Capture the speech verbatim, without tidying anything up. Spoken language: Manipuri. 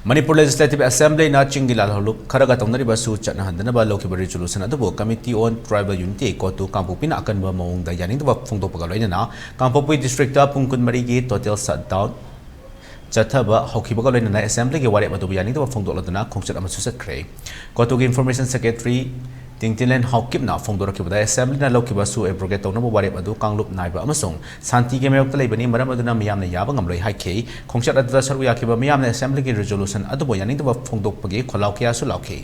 ꯃꯅꯤꯄꯨꯔ Legislative Assemblyꯅ ꯆꯤꯡꯒꯤ ꯂꯥꯜꯍꯧꯂꯨꯞ ꯈꯔꯒ ꯇꯧꯅꯔꯤꯕ ꯑꯁꯨ ꯆꯠꯅꯍꯟꯗꯅꯕ ꯂꯧꯈꯤꯕ resolution ꯑꯗꯨꯕꯨ Committee on Tribal Unity, ꯀꯣꯇꯨ ꯀꯥꯡꯄꯣꯛꯄꯤꯅ ꯑꯀꯟꯕ ꯃꯑꯣꯡꯗ ꯌꯥꯅꯤꯡꯗꯕ ꯐꯣꯡꯗꯣꯛꯄꯒ ꯂꯣꯏꯅꯅ ꯀꯥꯡꯄꯣꯛꯄꯤ districtꯇ ꯄꯨꯡ ꯀꯨꯟꯃꯔꯤꯒꯤ total shutdown ꯆꯠꯊꯕ ꯍꯧꯈꯤꯕꯒ ꯂꯣꯏꯅꯅ Assemblyꯒꯤ ꯋꯥꯔꯦꯞ ꯑꯗꯨꯕꯨ ꯌꯥꯅꯤꯡꯗꯕ ꯐꯣꯡꯗꯣꯛꯂꯗꯨꯅ ꯈꯣꯡꯆꯠ ꯑꯃꯁꯨ ꯆꯠꯈ꯭ꯔꯦ꯫ ꯀꯣꯇꯨꯒꯤ Information Secretary ꯇꯤꯡꯇꯤꯂꯦꯟ ꯍꯥꯎꯀꯤꯞꯅ ꯐꯣꯡꯗꯣꯔꯛꯈꯤꯕꯗ, Assemblyꯅ ꯂꯧꯈꯤꯕ ꯑꯁꯨ abrogate ꯇꯧꯅꯕ ꯋꯥꯔꯦꯞ ꯑꯗꯨ ꯀꯥꯡꯂꯨꯞ ꯅꯥꯏꯕ ꯑꯃꯁꯨꯡ ꯁꯥꯟꯇꯤꯒꯤ ꯃꯥꯌꯣꯛꯇ ꯂꯩꯕꯅꯤ, ꯃꯔꯝ ꯑꯗꯨꯅ ꯃꯤꯌꯥꯝꯅ ꯌꯥꯕ ꯉꯝꯂꯣꯏ ꯍꯥꯏꯈꯤ꯫ ꯈꯣꯡꯆꯠ ꯑꯗꯨꯗ ꯁꯔꯨꯛ ꯌꯥꯈꯤꯕ ꯃꯤꯌꯥꯝꯅ Assemblyꯒꯤ resolution ꯑꯗꯨꯕꯨ ꯌꯥꯅꯤꯡꯗꯕ ꯐꯣꯡꯗꯣꯛꯄꯒꯤ ꯈꯣꯜꯂꯥꯎ ꯀꯌꯥꯁꯨ ꯂꯥꯎꯈꯤ꯫